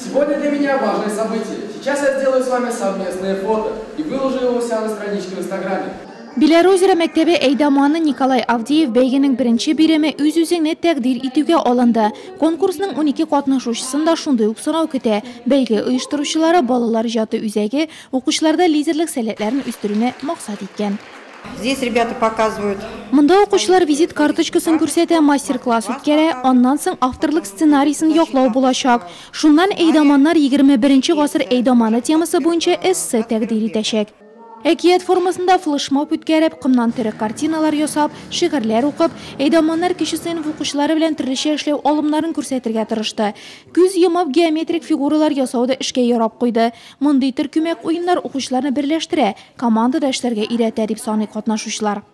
Сегодня для меня важное событие. Сейчас я сделаю с вами совместное фото и выложу его у себя на страничке в Инстаграме. Белярозеро мәктәбе әйдаманы Николай Авдеев бәйгенең беренче биреме үз-үзеңне тәкъдир итүгә алынды. Конкурсның 12 катнашучысын да шундый ук сынау көтә. Бәйге оештыручылары Балалар иҗаты үзәге укучыларда лидерлык сәләтләрен үстерүне максат иткән. Здесь ребята показывают. Монда укучылар визит карточкасын күрсәтә, мастер-класс үткәрә, аннан соң авторлык сценарийсын яклау булачак. Шуннан әйдаманнар 21 гасыр әйдаманы темасы буенча эссе тәкъдир итәчәк. Әкият формасында флешмоб үткәреп, комнан тере картиналар ясап, шигырьләр укып, әйдаманнар кече сыйныф укучылары белән төрлечә эшләү алымнарын күрсәтергә тырышты. Күз йомып геометрик фигуралар ясау да эшкә ярап куйды. Мондый төр күмәк уеннар укучыларны берләштерә, командада эшләргә өйрәтә, дип саный катнашучылар.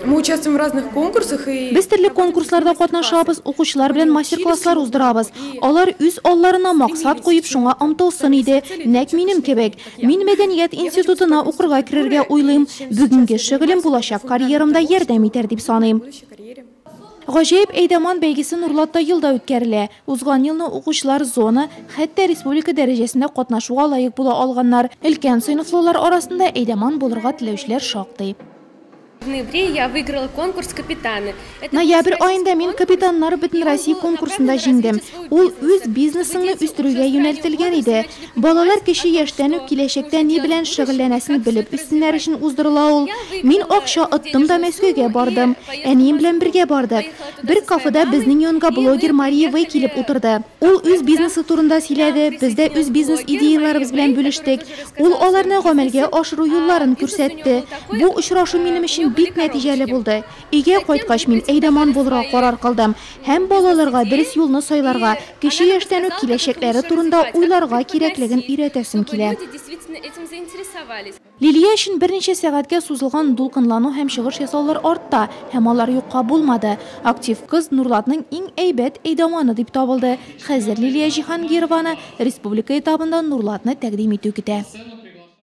Мы участвуем в разных конкурсах и Без төрле конкурсларда катнашабыз, укучылар белән мастер-класслар уздырабыз. Алар үз алларына максат куеп, шуңа омтылсын иде. Нәкъ минем кебек. Мин мәдәният институтына укырга керергә уйлыйм. Бүгенге шөгылем булачак карьерамда ярдәм итәр дип саныйм. Гаҗәеп әйдаман бәйгесе Нурлатта елда үткәрелә. Узган елны укучылар зона, хәтта республика дәрәҗәсендә катнашуга лаек була алганнар. Өлкән сыйныфлылар арасында әйдаман булырга теләүчеләр шактый. В ноябре я выиграла конкурс «Капитаны». Ноябрь аенда мин «Капитаннар» Бөтенроссия конкурсында җиңдем. Ул үз бизнесыңны үстерүгә юнәлтелгән иде. Балалар кече яшьтән үк киләчәктә ни белән шөгыльләнәсен белеп үссеннәр өчен уздырыла ул. Мин акча оттым да Мәскәүгә бардым. Әнием белән бергә бардык. Бер кафеда безнең янга блогер Мария Вэй килеп утырды. Ул үз бизнесы турында сөйләде, без дә үз бизнес идеяларыбыз белән бүлештек. Ул аларны гамәлгә ашыру юлларын күрсәтте. Бу очрашу минем өчен бик нәтиҗәле булды. Өйгә кайткач мин әйдаман булырга карар кылдым һәм балаларга дөрес юлны сайларга, кече яшьтән үк киләчәкләре турында уйларга кирәклеген өйрәтәсем килә. Лилия өчен берничә сәгатькә сузылган дулкынлану һәм чыгыш ясаулар артта, һәм алар юкка булмады. Актив кыз Нурлатның иң әйбәт әйдаманы дип табылды. Хәзер Лилия Җиһангированы республика этабында Нурлатны тәкъдим итү көтә.